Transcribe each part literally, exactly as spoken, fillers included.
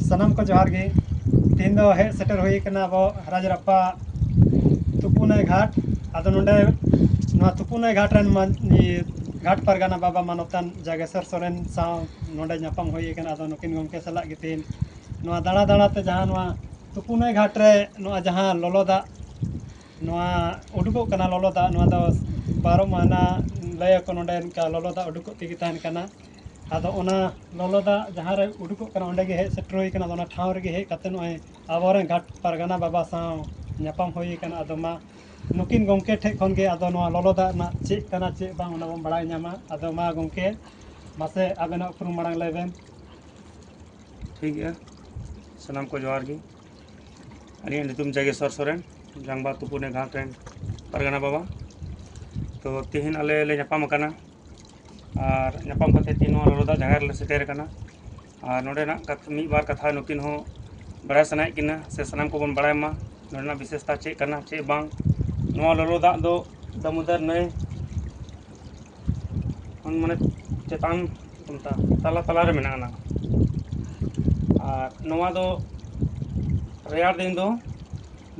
ᱥᱟᱱᱟᱢ ᱠᱚ ᱡᱚᱦᱟᱨ ᱜᱮ᱾ ᱛᱮᱦᱮᱧ ᱫᱚ ᱦᱮᱡ ᱥᱮᱴᱮᱨ ᱦᱩᱭ ᱟᱠᱟᱱᱟ ᱟᱵᱚ ᱨᱟᱡᱽᱨᱟᱯᱯᱟ ᱛᱩᱯᱩᱱᱟᱹᱭ ᱜᱷᱟᱴ᱾ ᱟᱫᱚ ᱱᱚᱰᱮ ᱱᱚᱣᱟ ᱛᱩᱯᱩᱱᱟᱹᱭ ᱜᱷᱟᱴ ᱨᱮᱱ ᱢᱟᱹᱱ-, ᱤᱭᱟᱹ, ᱜᱷᱟᱴ ᱯᱟᱨᱜᱟᱱᱟ ᱵᱟᱵᱟ ᱢᱟᱱᱚᱛᱟᱱ ᱡᱟᱜᱮᱥᱚᱨ ᱥᱚᱨᱮᱱ ᱥᱟᱶ ᱱᱚᱰᱮ ᱧᱟᱯᱟᱢ ᱦᱩᱭ ᱟᱠᱟᱱᱟ᱾ ᱟᱫᱚ ᱱᱩᱠᱤᱱ ᱜᱚᱢᱠᱮ ᱥᱟᱞᱟᱜ ᱜᱮ ᱛᱮᱦᱮᱧ ᱱᱚᱣᱟ ᱫᱟᱬᱟ ᱫᱟᱬᱟ ᱛᱮ ᱡᱟᱦᱟᱸ ᱱᱚᱣᱟ ᱛᱩᱯᱩᱱᱟᱹᱭ ᱜᱷᱟᱴ ᱨᱮ ᱱᱚᱣᱟ ᱡᱟᱦᱟᱸ ᱞᱚᱞᱚ ᱫᱟᱜ, ᱱᱚᱣᱟ ᱩᱰᱩᱠᱚᱜ ᱠᱟᱱᱟ ᱞᱚᱞᱚ ᱫᱟᱜ, ᱱᱚᱣᱟ ᱫᱚ ᱵᱟᱨᱚ ᱢᱟᱹᱦᱱᱟᱹ ᱞᱟᱹᱭᱟᱠᱚ ᱱᱚᱰᱮ ᱱᱚᱝᱠᱟ ᱞᱚᱞᱚ ᱫᱟᱜ ᱩᱰᱩᱠᱚᱜ ᱛᱮᱜᱮ ᱛᱟᱦᱮᱱ ᱠᱟᱱᱟ᱾ ᱟᱫᱚ ᱚᱱᱟ ᱞᱚᱞᱚ ᱫᱟᱜ ᱡᱟᱦᱟᱸ ᱨᱮ ᱩᱰᱩᱠᱚᱜ ᱠᱟᱱᱟ, ᱚᱸᱰᱮ ᱜᱮ ᱦᱮᱡ ᱥᱮᱴᱮᱨ ᱦᱩᱭ ᱠᱟᱱᱟ᱾ ᱟᱫᱚ ᱚᱱᱟ ᱴᱷᱟᱶ ᱨᱮᱜᱮ ᱦᱮᱡ ᱠᱟᱛᱮ ᱱᱚᱜᱼᱚᱭ ᱟᱵᱚᱨᱮᱱ ᱜᱷᱟᱴ ᱯᱟᱨᱜᱟᱱᱟ ᱵᱟᱵᱟ ᱥᱟᱶ ᱧᱟᱯᱟᱢ ᱦᱩᱭ ᱠᱟᱱᱟ᱾ ᱟᱫᱚ ᱢᱟ ᱱᱩᱠᱤᱱ ᱜᱚᱢᱠᱮ ᱴᱷᱮᱡ ᱠᱷᱚᱱ ᱜᱮ ᱟᱫᱚ ᱱᱚᱣᱟ ᱞᱚᱞᱚ ᱫᱟᱜ ᱨᱮᱱᱟᱜ ᱪᱮᱫ ᱠᱟᱱᱟ ᱪᱮᱫ ᱵᱟᱝ, ᱚᱱᱟ ᱵᱚᱱ ᱵᱟᱲᱟᱭ ᱧᱟᱢᱟ᱾ ᱟᱫᱚ ᱢᱟ ᱜᱚᱢᱠᱮ, ᱢᱟᱥᱮ ᱟᱵᱮᱱᱟᱜ ᱩᱯᱨᱩᱢ ᱢᱟᱲᱟᱝ ᱞᱟᱹᱭ ᱵᱮᱱ᱾ ᱴᱷᱤᱠ ᱜᱮᱭᱟ, ᱥᱟᱱᱟᱢ ᱠᱚ ᱡᱚᱦᱟᱨ ᱜᱮ᱾ ᱟᱹᱞᱤᱧᱟᱜ ᱧᱩᱛᱩᱢ ᱡᱟᱜᱮᱥᱚᱨ ᱥᱚᱨᱮᱱ, ᱡᱟᱝᱵᱟ ᱛᱩᱯᱩᱱᱟᱹᱭ ᱜᱷᱟᱴ ᱨᱮᱱ ᱯᱟᱨᱜᱟᱱᱟ ᱵᱟᱵᱟ᱾ ᱛᱚ, ᱛᱮᱦᱮᱧ ᱟᱞᱮ ᱞᱮ ᱧᱟᱯᱟᱢ ᱟᱠᱟᱱᱟ, ᱟᱨ ᱧᱟᱯᱟᱢ ᱠᱟᱛᱮ ᱛᱮᱦᱮᱧ ᱱᱚᱣᱟ ᱞᱚᱞᱚ ᱫᱟᱜ ᱡᱟᱭᱜᱟ ᱨᱮᱞᱮ ᱥᱮᱴᱮᱨ ᱟᱠᱟᱱᱟ᱾ ᱟᱨ ᱱᱚᱰᱮᱱᱟᱜ ᱠᱟᱛᱷᱟ, ᱢᱤᱫ ᱵᱟᱨ ᱠᱟᱛᱷᱟ ᱱᱩᱠᱤᱱ ᱦᱚᱸ ᱵᱟᱲᱟᱭ ᱥᱟᱱᱟᱭᱮᱫ ᱠᱤᱱᱟ, ᱥᱮ ᱥᱟᱱᱟᱢ ᱠᱚᱵᱚᱱ ᱵᱟᱲᱟᱭ ᱢᱟ ᱱᱚᱰᱮᱱᱟᱜ ᱵᱤᱥᱮᱥᱛᱟ ᱪᱮᱫ ᱠᱟᱱᱟ ᱪᱮᱫ ᱵᱟᱝ᱾ ᱱᱚᱣᱟ ᱞᱚᱞᱚ ᱫᱟᱜ ᱫᱚ ᱫᱟᱢᱳᱫᱚᱨ ᱱᱟᱹᱭ ᱢᱟᱱᱮ ᱪᱮᱛᱟᱱ ᱠᱚ ᱢᱮᱛᱟᱜᱼᱟ, ᱛᱟᱞᱟ ᱛᱟᱞᱟ ᱨᱮ ᱢᱮᱱᱟᱜᱼᱟ ᱱᱟᱝ᱾ ᱟᱨ ᱱᱚᱣᱟ ᱫᱚ ᱨᱮᱭᱟᱲ ᱫᱤᱱ ᱫᱚ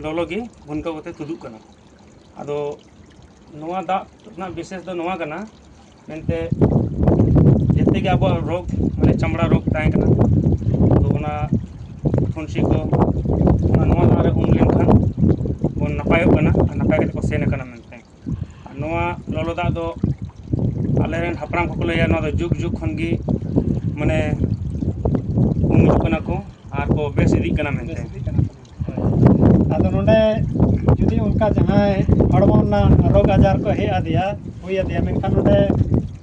ᱞᱚᱞᱚ ᱜᱮ ᱵᱷᱩᱱᱠᱟᱹᱣ ᱠᱟᱛᱮ ᱛᱩᱫᱩᱜ ᱠᱟᱱᱟ᱾ ᱟᱫᱚ ᱱᱚᱣᱟ ᱫᱟᱜ ᱨᱮᱱᱟᱜ ᱵᱤᱥᱮᱥ ᱫᱚ ᱱᱚᱣᱟ ᱠᱟᱱᱟ ᱢᱮᱱᱛᱮ, ᱡᱮᱛᱮ ᱜᱮ ᱟᱵᱚᱣᱟᱜ ᱨᱳᱜᱽ, ᱢᱟᱱᱮ ᱪᱟᱢᱲᱟ ᱨᱳᱜᱽ ᱛᱟᱦᱮᱸ ᱠᱟᱱᱟ, ᱛᱚ ᱚᱱᱟ ᱯᱷᱩᱱᱥᱤ ᱠᱚ ᱚᱱᱟ ᱱᱚᱣᱟ ᱫᱟᱜ ᱨᱮ ᱩᱢ ᱞᱮᱱᱠᱷᱟᱱ ᱵᱚᱱ ᱱᱟᱯᱟᱭᱚᱜ ᱠᱟᱱᱟ ᱟᱨ ᱱᱟᱯᱟᱭ ᱠᱟᱛᱮ ᱠᱚ ᱥᱮᱱ ᱟᱠᱟᱱᱟ ᱢᱮᱱᱛᱮ᱾ ᱟᱨ ᱱᱚᱣᱟ ᱞᱚᱞᱚ ᱫᱟᱜ ᱫᱚ ᱟᱞᱮᱨᱮᱱ ᱦᱟᱯᱲᱟᱢ ᱠᱚᱠᱚ ᱞᱟᱹᱭᱟ, ᱱᱚᱣᱟ ᱫᱚ ᱡᱩᱜᱽ ᱡᱩᱜᱽ ᱠᱷᱚᱱ ᱜᱮ ᱢᱟᱱᱮ ᱩᱢ ᱦᱤᱡᱩᱜ ᱠᱟᱱᱟ ᱠᱚ ᱟᱨ ᱠᱚ ᱵᱮᱥ ᱤᱫᱤᱜ ᱠᱟᱱᱟ ᱢᱮᱱᱛᱮ᱾ ᱵᱮᱥ ᱤᱫᱤᱜ ᱠᱟᱱᱟ ᱠᱚ᱾ ᱟᱫᱚ ᱱᱚᱰᱮ ᱡᱩᱫᱤ ᱚᱱᱠᱟ ᱡᱟᱦᱟᱸᱭ ᱦᱚᱲᱢᱚ ᱨᱮᱱᱟᱜ ᱨᱳᱜᱽ ᱟᱡᱟᱨ ᱠᱚ ᱦᱮᱡ ᱟᱫᱮᱭᱟ, ᱦᱩᱭ ᱟᱫᱮᱭᱟ, ᱢᱮᱱᱠᱷᱟᱱ ᱱᱚᱰᱮ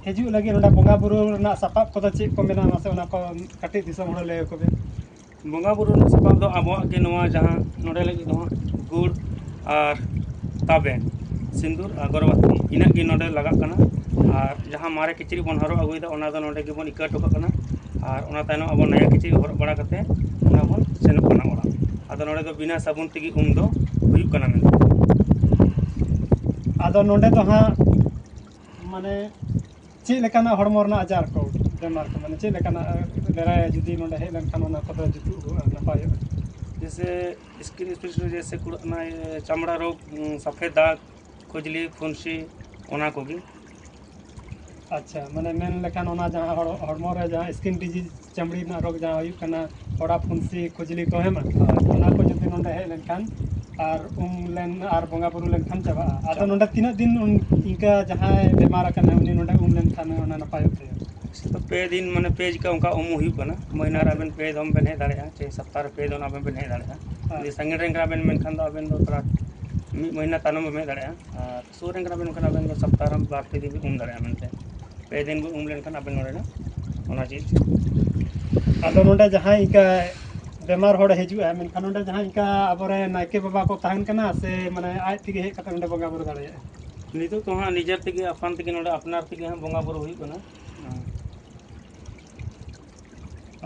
ᱦᱤᱡᱩᱜ ᱞᱟᱹᱜᱤᱫ ᱱᱚᱰᱮ ᱵᱚᱸᱜᱟ ᱵᱩᱨᱩ ᱨᱮᱱᱟᱜ ᱥᱟᱯᱟᱵ ᱠᱚᱫᱚ ᱪᱮᱫ ᱠᱚ ᱢᱮᱱᱟᱜᱼᱟ, ᱢᱟᱥᱮ ᱚᱱᱟ ᱠᱚ ᱠᱟᱹᱴᱤᱡ ᱫᱤᱥᱚᱢ ᱦᱚᱲ ᱞᱟᱹᱭ ᱟᱠᱚ ᱵᱮᱱ᱾ ᱵᱚᱸᱜᱟ ᱵᱩᱨᱩ ᱨᱮᱱᱟᱜ ᱥᱟᱯᱟᱵ ᱫᱚ ᱟᱵᱚᱣᱟᱜ ᱜᱮ ᱱᱚᱣᱟ ᱡᱟᱦᱟᱸ ᱱᱚᱰᱮ ᱞᱟᱹᱜᱤᱫ ᱫᱚ ᱦᱟᱸᱜ ᱜᱩᱲ ᱟᱨ ᱛᱟᱵᱮᱱ, ᱥᱤᱸᱫᱩᱨ ᱟᱨ ᱜᱚᱨᱵᱟᱛᱤ, ᱤᱱᱟᱹᱜ ᱜᱮ ᱱᱚᱰᱮ ᱞᱟᱜᱟᱜ ᱠᱟᱱᱟ᱾ ᱟᱨ ᱡᱟᱦᱟᱸ ᱢᱟᱨᱮ ᱠᱤᱪᱨᱤᱡ ᱵᱚᱱ ᱦᱚᱨᱚᱜ ᱟᱹᱜᱩᱭᱮᱫᱟ, ᱚᱱᱟ ᱫᱚ ᱱᱚᱰᱮ ᱜᱮᱵᱚᱱ ᱤᱠᱟᱹ ᱦᱚᱴᱚ ᱠᱟᱜ ᱠᱟᱱᱟ᱾ ᱟᱨ ᱚᱱᱟ ᱛᱟᱭᱱᱚᱢ ᱟᱵᱚ ᱱᱟᱭᱟ ᱠᱤᱪᱨᱤᱡ ᱦᱚᱨᱚᱜ ᱵᱟᱲᱟ ᱠᱟᱛᱮ ᱚᱱᱟ ᱵᱚᱱ ᱥᱮᱱᱚᱜ ᱠᱟᱱᱟ ᱚᱲᱟᱜ᱾ ᱟᱫᱚ ᱱᱚᱰᱮ ᱫᱚ ᱵᱤᱱᱟᱹ ᱥᱟᱵᱚᱱ ᱛᱮᱜᱮ ᱩᱢ ᱫᱚ ᱦᱩᱭᱩᱜ ᱠᱟᱱᱟ ᱢᱮᱱᱛᱮ᱾ ᱟᱫᱚ ᱱᱚᱰᱮ ᱫᱚ ᱦᱟᱸᱜ ᱢᱟᱱᱮ ᱪᱮᱫ ᱞᱮᱠᱟᱱᱟᱜ ᱦᱚᱲᱢᱚ ᱨᱮᱱᱟᱜ ᱟᱡᱟᱨ ᱠᱚ, ᱵᱮᱢᱟᱨ ᱠᱚ, ᱢᱟᱱᱮ ᱪᱮᱫ ᱞᱮᱠᱟᱱᱟᱜ ᱵᱮᱲᱟᱭᱟ ᱡᱩᱫᱤ ᱱᱚᱰᱮ ᱦᱮᱡ ᱞᱮᱱᱠᱷᱟᱱ ᱚᱱᱟ ᱠᱚᱫᱚ ᱡᱩᱛᱩᱜᱼᱟ, ᱱᱟᱯᱟᱭᱚᱜᱼᱟ᱾ ᱡᱮᱭᱥᱮ ᱥᱠᱤᱱ ᱥᱯᱮᱥᱟᱞᱤᱥᱴ, ᱡᱮᱭᱥᱮ ᱠᱩᱲᱟᱹᱜ ᱠᱟᱱᱟ, ᱪᱟᱢᱲᱟ ᱨᱳᱜᱽ, ᱩᱸ, ᱥᱟᱯᱷᱮᱫ ᱫᱟᱜᱽ, ᱠᱷᱩᱡᱽᱞᱤ, ᱯᱷᱩᱱᱥᱤ, ᱚᱱᱟ ᱠᱚᱜᱮ᱾ ᱟᱪᱪᱷᱟ, ᱢᱟᱱᱮ ᱢᱮᱱ ᱞᱮᱠᱷᱟᱱ ᱚᱱᱟ ᱡᱟᱦᱟᱸ ᱦᱚᱲ-, ᱦᱚᱲᱢᱚ ᱨᱮ ᱡᱟᱦᱟᱸ ᱥᱠᱤᱱ ᱰᱤᱡᱤᱡᱽ, ᱪᱟᱢᱲᱤ ᱨᱮᱱᱟᱜ ᱨᱳᱜᱽ ᱡᱟᱦᱟᱸ ᱦᱩᱭᱩᱜ ᱠᱟᱱᱟ, ᱯᱷᱚᱲᱟ, ᱯᱷᱩᱱᱥᱤ, ᱠᱷᱩᱡᱽᱞᱤ ᱠᱚ, ᱦᱮᱸ ᱵᱟᱝ? ᱦᱳᱭ᱾ ᱚᱱᱟ ᱠᱚ ᱡᱩᱫᱤ ᱱᱚᱰᱮ ᱦᱮᱡ ᱞᱮᱱᱠᱷᱟᱱ ᱟᱨ ᱩᱢ ᱞᱮᱱ, ᱟᱨ ᱵᱚᱸᱜᱟ ᱵᱩᱨᱩ ᱞᱮᱱᱠᱷᱟᱱ ᱪᱟᱵᱟᱜᱼᱟ᱾ ᱟᱫᱚ ᱪᱟᱵᱟᱜᱼᱟ᱾ ᱱᱚᱰᱮ ᱛᱤᱱᱟᱹᱜ ᱫᱤᱱ ᱩᱱ-, ᱤᱱᱠᱟ ᱡᱟᱦᱟᱸᱭ ᱵᱮᱢᱟᱨ ᱟᱠᱟᱱᱟ ᱩᱱᱤ ᱱᱚᱰᱮ ᱩᱢ ᱞᱮᱱᱠᱷᱟᱱ ᱚᱱᱟ ᱱᱟᱯᱟᱭᱚᱜ ᱛᱟᱭᱟ? ᱯᱮ ᱫᱤᱱ, ᱢᱟᱱᱮ ᱯᱮ ᱡᱚᱠᱷᱟ ᱚᱱᱠᱟ ᱩᱢ ᱦᱩᱭᱩᱜ ᱠᱟᱱᱟ᱾ ᱢᱟᱹᱦᱱᱟᱹ ᱨᱮ ᱟᱪᱪᱷᱟ᱾ ᱟᱵᱮᱱ ᱯᱮ ᱫᱚᱢ ᱵᱮᱱ ᱦᱮᱡ ᱫᱟᱲᱮᱭᱟᱜᱼᱟ, ᱪᱮ ᱥᱚᱯᱛᱟᱦᱚ ᱨᱮ ᱯᱮ ᱫᱚᱢ ᱟᱵᱮᱱ ᱵᱮᱱ ᱦᱮᱡ ᱫᱟᱲᱮᱭᱟᱜᱼᱟ᱾ ᱦᱮᱸ᱾ ᱡᱩᱫᱤ ᱥᱟᱺᱜᱤᱧ ᱨᱮᱱ ᱠᱟᱱᱟ ᱵᱮᱱ ᱢᱮᱱᱠᱷᱟᱱ ᱫᱚ ᱟᱵᱮᱱ ᱫᱚ ᱛᱷᱚᱲᱟ ᱢᱤᱫ ᱢᱟᱹᱦᱱᱟᱹ ᱛᱟᱭᱱᱚᱢ ᱵᱮᱱ ᱦᱮᱡ ᱫᱟᱲᱮᱭᱟᱜᱼᱟ᱾ ᱟᱨ ᱥᱩᱨ ᱨᱮᱱ ᱠᱟᱱᱟ ᱵᱮᱱ ᱢᱮᱱᱠᱷᱟᱱ ᱟᱵᱮᱱ ᱫᱚ ᱥᱚᱯᱛᱟᱦᱚ ᱨᱮ ᱵᱟᱨ ᱯᱮ ᱫᱤᱱ ᱵᱮᱱ ᱩᱢ ᱫᱟᱲᱮᱭᱟᱜᱼᱟ ᱢᱮᱱᱛᱮ᱾ ᱯᱮ ᱫᱤᱱ ᱵᱚᱱ ᱩᱢ ᱞᱮᱱᱠᱷᱟᱱ ᱟᱵᱮᱱ ᱱᱚᱰᱮᱱᱟᱜ ᱚᱱᱟ ᱪᱮᱫ᱾ ᱟᱫᱚ ᱱᱚᱰᱮ ᱡᱟᱦᱟᱸᱭ ᱤᱱᱠᱟ ᱵᱮᱢᱟᱨ ᱦᱚᱲᱮ ᱦᱤᱡᱩᱜᱼᱟ, ᱢᱮᱱᱠᱷᱟᱱ ᱱᱚᱰᱮ ᱡᱟᱦᱟᱸᱭ ᱤᱱᱠᱟ ᱟᱵᱚᱨᱮᱱ ᱱᱟᱭᱠᱮ ᱵᱟᱵᱟ ᱠᱚ ᱛᱟᱦᱮᱱ ᱠᱟᱱᱟ ᱥᱮ ᱢᱟᱱᱮ ᱟᱡ ᱛᱮᱜᱮ ᱦᱮᱡ ᱠᱟᱛᱮ ᱱᱚᱰᱮ ᱵᱚᱸᱜᱟ ᱵᱩᱨᱩ ᱫᱟᱲᱮᱭᱟᱜᱼᱟ? ᱱᱤᱛᱚᱜ ᱫᱚ ᱦᱟᱸᱜ ᱱᱤᱡᱮᱨ ᱛᱮᱜᱮ ᱟᱯᱟᱱ ᱛᱮᱜᱮ ᱱᱚᱰᱮ ᱟᱯᱱᱟᱨ ᱛᱮᱜᱮ ᱦᱟᱸᱜ ᱵᱚᱸᱜᱟ ᱵᱩᱨᱩ ᱦᱩᱭᱩᱜ ᱠᱟᱱᱟ᱾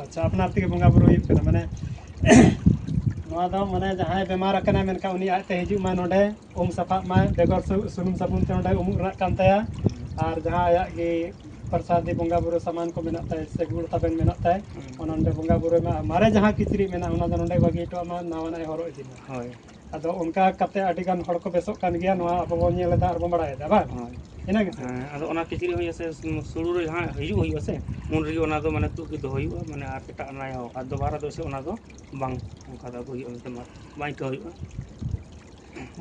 ᱟᱪᱪᱷᱟ, ᱟᱯᱱᱟᱨ ᱛᱮᱜᱮ ᱵᱚᱸᱜᱟ ᱵᱩᱨᱩ ᱦᱩᱭᱩᱜ ᱠᱟᱱᱟ, ᱢᱟᱱᱮ ᱱᱚᱣᱟ ᱫᱚ ᱢᱟᱱᱮ ᱡᱟᱦᱟᱸᱭ ᱵᱮᱢᱟᱨ ᱟᱠᱟᱱᱟᱭ ᱢᱮᱱᱠᱷᱟᱱ ᱩᱱᱤ ᱟᱡᱛᱮ ᱦᱤᱡᱩᱜ ᱢᱟ ᱱᱚᱰᱮ, ᱩᱢ ᱥᱟᱯᱷᱟᱜ ᱢᱟᱭ, ᱵᱮᱜᱚᱨ ᱥᱩ-, ᱥᱩᱱᱩᱢ ᱥᱟᱵᱚᱱ ᱛᱮ ᱱᱚᱰᱮ ᱩᱢᱩᱜ ᱨᱮᱱᱟᱜ ᱠᱟᱱ ᱛᱟᱭᱟ᱾ ᱟᱨ ᱡᱟᱦᱟᱸ ᱟᱭᱟᱜ ᱜᱮ ᱯᱨᱚᱥᱟᱫᱤ ᱵᱚᱸᱜᱟ ᱵᱩᱨᱩ ᱥᱟᱢᱟᱱ ᱠᱚ ᱢᱮᱱᱟᱜ ᱛᱟᱭᱟ ᱥᱮ ᱜᱩᱲ ᱛᱟᱵᱮᱱ ᱢᱮᱱᱟᱜ ᱛᱟᱭ, ᱦᱩᱸ᱾ ᱚᱱᱟ ᱱᱚᱰᱮ ᱵᱚᱸᱜᱟ ᱵᱩᱨᱩ ᱢᱟ, ᱢᱟᱨᱮ ᱡᱟᱦᱟᱸ ᱠᱤᱪᱨᱤᱡ ᱢᱮᱱᱟᱜᱼᱟ ᱚᱱᱟ ᱫᱚ ᱱᱚᱰᱮ ᱵᱟᱹᱜᱤ ᱦᱚᱴᱚ ᱟᱜ ᱢᱟ, ᱱᱟᱣᱟᱱᱟᱜ ᱮ ᱦᱚᱨᱚᱜ ᱤᱫᱤ ᱢᱟ᱾ ᱦᱳᱭ᱾ ᱟᱫᱚ ᱚᱱᱠᱟ ᱠᱟᱛᱮ ᱟᱹᱰᱤ ᱜᱟᱱ ᱦᱚᱲ ᱠᱚ ᱵᱮᱥᱚᱜ ᱠᱟᱱ ᱜᱮᱭᱟ, ᱱᱚᱣᱟ ᱟᱵᱚ ᱵᱚᱱ ᱧᱮᱞ ᱮᱫᱟ ᱟᱨ ᱵᱚᱱ ᱵᱟᱲᱟᱭ ᱮᱫᱟ, ᱵᱟᱝ? ᱦᱳᱭ᱾ ᱤᱱᱟᱹ ᱜᱮᱥᱮ? ᱦᱮᱸ, ᱟᱫᱚ ᱚᱱᱟ ᱠᱤᱪᱨᱤᱡ ᱦᱚᱸ ᱡᱮᱭᱥᱮ ᱥᱩᱲᱩ ᱨᱮ ᱡᱟᱦᱟᱸ ᱦᱤᱡᱩᱜ ᱦᱩᱭᱩᱜᱼᱟ ᱥᱮ, ᱩᱱ ᱨᱮᱜᱮ ᱚᱱᱟ ᱫᱚ ᱢᱟᱱᱮ ᱛᱩᱫ ᱜᱮ ᱫᱚᱦᱚ ᱦᱩᱭᱩᱜᱼᱟ, ᱢᱟᱱᱮ ᱟᱨ ᱮᱴᱟᱜ ᱱᱟᱭᱟ ᱦᱚᱸ, ᱟᱨ ᱫᱚᱵᱟᱨᱟ ᱫᱚ ᱥᱮ ᱚᱱᱟ ᱫᱚ ᱵᱟᱝ, ᱚᱱᱠᱟ ᱫᱚ ᱟᱹᱜᱩ ᱦᱩᱭᱩᱜᱼᱟ ᱢᱮᱱᱛᱮ ᱢᱟ ᱵᱟᱝ ᱟᱹᱭᱠᱟᱹᱣ ᱦᱩᱭᱩᱜᱼᱟ᱾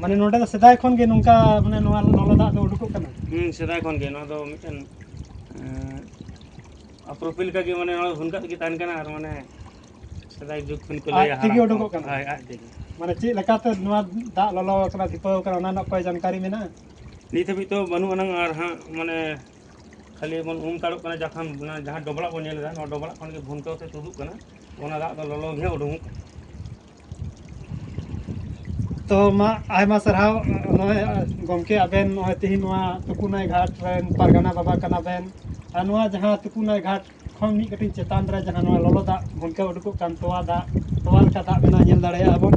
ᱢᱟᱱᱮ ᱱᱚᱰᱮ ᱫᱚ ᱥᱮᱫᱟᱭ ᱠᱷᱚᱱ ᱜᱮ ᱱᱚᱝᱠᱟ, ᱢᱟᱱᱮ ᱱᱚᱣᱟ ᱞᱚᱞᱚ ᱫᱟᱜ ᱫᱚ ᱩᱰᱩᱠᱚᱜ ᱠᱟᱱᱟ? ᱦᱩᱸ, ᱥᱮᱫᱟᱭ ᱠᱷᱚᱱ ᱜᱮ ᱱᱚᱣᱟ ᱫᱚ ᱢᱤᱫᱴᱮᱱ, ᱮᱸ, ᱟᱯᱨᱩᱯᱤ ᱞᱮᱠᱟ ᱜᱮ, ᱢᱟᱱᱮ ᱱᱚᱣᱟ ᱫᱚ ᱦᱩᱱᱠᱟᱜ ᱜᱮ ᱛᱟᱦᱮᱱ ᱠᱟᱱᱟ, ᱟᱨ ᱢᱟᱱᱮ ᱥᱮᱫᱟᱭ ᱡᱩᱜᱽ ᱠᱷᱚᱱ ᱠᱚ ᱟᱡ ᱞᱟᱹᱭᱟ ᱛᱮᱜᱮ ᱦᱟᱲᱟᱢ ᱠᱚ᱾ ᱩᱰᱩᱠᱚᱜ ᱠᱟᱱᱟ? ᱦᱳᱭ, ᱟᱡ ᱛᱮᱜᱮ᱾ ᱢᱟᱱᱮ ᱪᱮᱫ ᱞᱮᱠᱟᱛᱮ ᱱᱚᱣᱟ ᱫᱟᱜ ᱞᱚᱞᱚ ᱠᱟᱱᱟ, ᱫᱷᱤᱯᱟᱹᱣ ᱠᱟᱱᱟ, ᱚᱱᱟ ᱨᱮᱱᱟᱜ ᱚᱠᱚᱭ ᱡᱟᱱᱠᱟᱨᱤ ᱢᱮᱱᱟᱜᱼᱟ? ᱱᱤᱛ ᱦᱟᱹᱵᱤᱡ ᱛᱚ ᱵᱟᱹᱱᱩᱜ ᱟᱱᱟᱝ, ᱟᱨ ᱦᱟᱸᱜ ᱢᱟᱱᱮ ᱠᱷᱟᱹᱞᱤ ᱵᱚᱱ ᱩᱢ ᱛᱟᱲᱚᱜ ᱠᱟᱱᱟ, ᱡᱚᱠᱷᱚᱱ ᱚᱱᱟ ᱡᱟᱦᱟᱸ ᱰᱚᱵᱞᱟᱜ ᱵᱚᱱ ᱧᱮᱞ ᱮᱫᱟ, ᱱᱚᱣᱟ ᱰᱚᱵᱞᱟᱜ ᱠᱷᱚᱱ ᱜᱮ ᱵᱷᱩᱱᱠᱟᱹᱣ ᱛᱮ ᱛᱩᱫᱩᱜ ᱠᱟᱱᱟ, ᱚᱱᱟ ᱫᱟᱜ ᱫᱚ ᱞᱚᱞᱚ ᱜᱮ ᱦᱟᱸᱜ ᱩᱰᱩᱝᱚᱜ ᱠᱟᱱᱟ᱾ ᱛᱚ ᱢᱟ ᱟᱭᱢᱟ ᱥᱟᱨᱦᱟᱣ ᱱᱚᱜᱼᱚᱭ ᱜᱚᱢᱠᱮ, ᱟᱵᱮᱱ ᱱᱚᱜᱼᱚᱭ ᱛᱮᱦᱮᱧ ᱱᱚᱣᱟ ᱛᱩᱠᱩᱱᱟᱭ ᱜᱷᱟᱴ ᱨᱮᱱ ᱯᱟᱨᱜᱟᱱᱟ ᱵᱟᱵᱟ ᱠᱟᱱᱟ ᱵᱮᱱ, ᱟᱨ ᱱᱚᱣᱟ ᱡᱟᱦᱟᱸ ᱛᱩᱠᱩᱱᱟᱭ ᱜᱷᱟᱴ ᱠᱷᱚᱱ ᱢᱤᱫ ᱠᱟᱹᱴᱤᱡ ᱪᱮᱛᱟᱱ ᱨᱮ ᱡᱟᱦᱟᱸ ᱱᱚᱣᱟ ᱞᱚᱞᱚ ᱫᱟᱜ ᱵᱷᱩᱱᱠᱟᱹᱣ ᱩᱰᱩᱠᱚᱜ ᱠᱟᱱ, ᱛᱚᱣᱟ ᱫᱟᱜ, ᱛᱚᱣᱟ ᱞᱮᱠᱟ ᱫᱟᱜ ᱢᱮᱱᱟᱜᱼᱟ, ᱧᱮᱞ ᱫᱟᱲᱮᱭᱟᱜᱼᱟ ᱵᱚᱱ᱾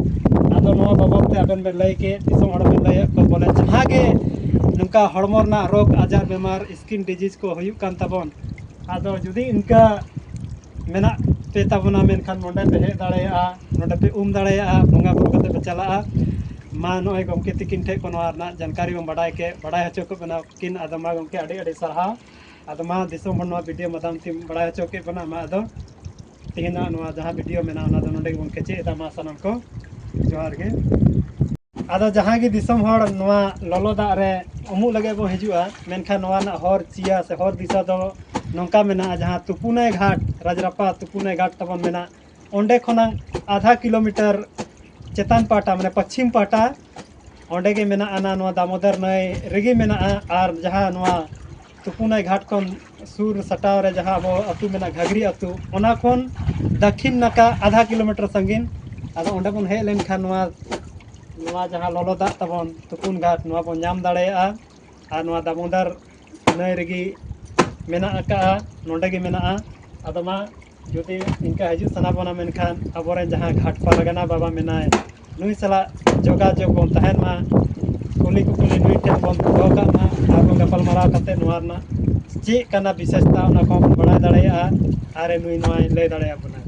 ᱟᱫᱚ ᱱᱚᱣᱟ ᱵᱟᱵᱚᱫ ᱛᱮ ᱟᱵᱮᱱ ᱵᱮᱱ ᱞᱟᱹᱭ ᱠᱮᱫ, ᱫᱤᱥᱚᱢ ᱦᱚᱲ ᱵᱮᱱ ᱞᱟᱹᱭᱟᱫ ᱠᱚ, ᱵᱚᱞᱮ ᱡᱟᱦᱟᱸ ᱜᱮ ᱱᱚᱝᱠᱟ ᱦᱚᱲᱢᱚ ᱨᱮᱱᱟᱜ ᱨᱳᱜᱽ ᱟᱡᱟᱨ, ᱵᱮᱢᱟᱨ, ᱥᱠᱤᱱ ᱰᱤᱡᱤᱡᱽ ᱠᱚ ᱦᱩᱭᱩᱜ ᱠᱟᱱ ᱛᱟᱵᱚᱱ, ᱟᱫᱚ ᱡᱩᱫᱤ ᱤᱱᱠᱟ ᱢᱮᱱᱟᱜ ᱯᱮ ᱛᱟᱵᱚᱱᱟ, ᱢᱮᱱᱠᱷᱟᱱ ᱱᱚᱰᱮ ᱯᱮ ᱦᱮᱡ ᱫᱟᱲᱮᱭᱟᱜᱼᱟ, ᱱᱚᱰᱮ ᱯᱮ ᱩᱢ ᱫᱟᱲᱮᱭᱟᱜᱼᱟ, ᱵᱚᱸᱜᱟ ᱵᱩᱨᱩ ᱠᱟᱛᱮ ᱯᱮ ᱪᱟᱞᱟᱜᱼᱟ᱾ ᱢᱟ ᱱᱚᱜᱼᱚᱭ ᱜᱚᱢᱠᱮ ᱛᱤᱠᱤᱱ ᱴᱷᱮᱡ ᱠᱷᱚᱱ ᱱᱚᱣᱟ ᱨᱮᱱᱟᱜ ᱡᱟᱱᱠᱟᱨᱤ ᱵᱚᱱ ᱵᱟᱰᱟᱭ ᱠᱮᱫ, ᱵᱟᱰᱟᱭ ᱦᱚᱪᱚ ᱠᱮᱫ ᱵᱚᱱᱟ ᱠᱤᱱ᱾ ᱟᱫᱚ ᱢᱟ ᱜᱚᱢᱠᱮ, ᱟᱹᱰᱤ ᱟᱹᱰᱤ ᱥᱟᱨᱦᱟᱣ᱾ ᱟᱫᱚ ᱢᱟ ᱫᱤᱥᱚᱢ ᱦᱚᱲ ᱱᱚᱣᱟ ᱵᱷᱤᱰᱤᱭᱳ ᱢᱟᱫᱷᱚᱢ ᱛᱮᱢ ᱵᱟᱲᱟᱭ ᱦᱚᱪᱚ ᱠᱮᱫ ᱵᱚᱱᱟ᱾ ᱢᱟ ᱟᱫᱚ ᱛᱮᱦᱮᱧᱟᱜ ᱱᱚᱣᱟ ᱡᱟᱦᱟᱸ ᱵᱷᱤᱰᱤᱭᱳ ᱢᱮᱱᱟᱜᱼᱟ, ᱚᱱᱟ ᱫᱚ ᱱᱚᱰᱮ ᱜᱮᱵᱚᱱ ᱠᱮᱪᱮᱫ ᱮᱫᱟ᱾ ᱢᱟ ᱥᱟᱱᱟᱢ ᱠᱚ ᱡᱚᱦᱟᱨ ᱜᱮ᱾ ᱟᱫᱚ ᱡᱟᱦᱟᱸ ᱜᱮ ᱫᱤᱥᱚᱢ ᱦᱚᱲ ᱱᱚᱣᱟ ᱞᱚᱞᱚ ᱫᱟᱜ ᱨᱮ ᱩᱢᱩᱜ ᱞᱟᱹᱜᱤᱫ ᱵᱚᱱ ᱦᱤᱡᱩᱜᱼᱟ, ᱢᱮᱱᱠᱷᱟᱱ ᱱᱚᱣᱟ ᱨᱮᱱᱟᱜ ᱦᱚᱨ ᱪᱤᱭᱟ ᱥᱮ ᱦᱚᱨ ᱫᱤᱥᱟ ᱫᱚ ᱱᱚᱝᱠᱟ ᱢᱮᱱᱟᱜᱼᱟ, ᱡᱟᱦᱟᱸ ᱛᱩᱯᱩᱱᱟᱹᱭ ᱜᱷᱟᱴ, ᱨᱟᱡᱽᱨᱟᱯᱟ ᱛᱩᱯᱩᱱᱟᱹᱭ ᱜᱷᱟᱴ ᱛᱟᱵᱚᱱ ᱢᱮᱱᱟᱜ, ᱚᱸᱰᱮ ᱠᱷᱚᱱᱟᱜ ᱟᱫᱷᱟ ᱠᱤᱞᱳᱢᱤᱴᱟᱨ ᱪᱮᱛᱟᱱ ᱯᱟᱦᱴᱟ, ᱢᱟᱱᱮ ᱯᱚᱪᱷᱤᱢ ᱯᱟᱦᱴᱟ, ᱚᱸᱰᱮ ᱜᱮ ᱢᱮᱱᱟᱜᱼᱟ, ᱱᱚᱣᱟ ᱫᱟᱢᱳᱫᱚᱨ ᱱᱟᱹᱭ ᱨᱮᱜᱮ ᱢᱮᱱᱟᱜᱼᱟ᱾ ᱟᱨ ᱡᱟᱦᱟᱸ ᱱᱚᱣᱟ ᱛᱩᱯᱩᱱᱟᱹᱭ ᱜᱷᱟᱴ ᱠᱷᱚᱱ ᱥᱩᱨ ᱥᱟᱴᱟᱣ ᱨᱮ ᱡᱟᱦᱟᱸ ᱟᱵᱚ ᱟᱹᱛᱩ ᱢᱮᱱᱟᱜᱼᱟ, ᱜᱷᱟᱜᱽᱨᱤ ᱟᱹᱛᱩ, ᱚᱱᱟ ᱠᱷᱚᱱ ᱫᱟᱹᱠᱷᱤᱱ ᱱᱟᱠᱷᱟ ᱟᱫᱷᱟ ᱠᱤᱞᱳᱢᱤᱴᱟᱨ ᱥᱟᱺᱜᱤᱧ᱾ ᱟᱫᱚ ᱚᱸᱰᱮ ᱵᱚᱱ ᱦᱮᱡ ᱞᱮᱱᱠᱷᱟᱱ ᱱᱚᱣᱟ, ᱱᱚᱣᱟ ᱡᱟᱦᱟᱸ ᱞᱚᱞᱚ ᱫᱟᱜ ᱛᱟᱵᱚᱱ ᱛᱩᱯᱩᱱ ᱜᱷᱟᱴ, ᱱᱚᱣᱟ ᱵᱚᱱ ᱧᱟᱢ ᱫᱟᱲᱮᱭᱟᱜᱼᱟ᱾ ᱟᱨ ᱱᱚᱣᱟ ᱫᱟᱢᱳᱫᱚᱨ ᱱᱟᱹᱭ ᱨᱮᱜᱮ ᱢᱮᱱᱟᱜ ᱟᱠᱟᱜᱼᱟ, ᱱᱚᱰᱮ ᱜᱮ ᱢᱮᱱᱟᱜᱼᱟ᱾ ᱟᱫᱚ ᱢᱟ ᱡᱩᱫᱤ ᱤᱱᱠᱟ ᱦᱤᱡᱩᱜ ᱥᱟᱱᱟ ᱵᱚᱱᱟ, ᱢᱮᱱᱠᱷᱟᱱ ᱟᱵᱚᱨᱮᱱ ᱡᱟᱦᱟᱸ ᱜᱷᱟᱴ ᱯᱟᱨᱜᱟᱱᱟ ᱵᱟᱵᱟ ᱢᱮᱱᱟᱭ, ᱱᱩᱭ ᱥᱟᱞᱟᱜ ᱡᱳᱜᱟᱡᱳᱜᱽ ᱵᱚᱱ ᱛᱟᱦᱮᱱ ᱢᱟ, ᱠᱩᱞᱤ ᱠᱩᱯᱞᱤ ᱱᱩᱭ ᱴᱷᱮᱱ ᱵᱚᱱ ᱫᱚᱦᱚ ᱠᱟᱜ ᱢᱟ, ᱟᱨ ᱵᱚᱱ ᱜᱟᱯᱟᱞ ᱢᱟᱨᱟᱣ ᱠᱟᱛᱮ ᱱᱚᱣᱟ ᱨᱮᱱᱟᱜ ᱪᱮᱫ ᱠᱟᱱᱟ ᱵᱤᱥᱮᱥᱛᱟ, ᱚᱱᱟ ᱠᱚᱦᱚᱸ ᱵᱚᱱ ᱵᱟᱲᱟᱭ ᱫᱟᱲᱮᱭᱟᱜᱼᱟ᱾ ᱟᱨ ᱱᱩᱭ ᱱᱚᱣᱟᱭ ᱞᱟᱹᱭ ᱫᱟᱲᱮᱭᱟᱵᱚᱱᱟ᱾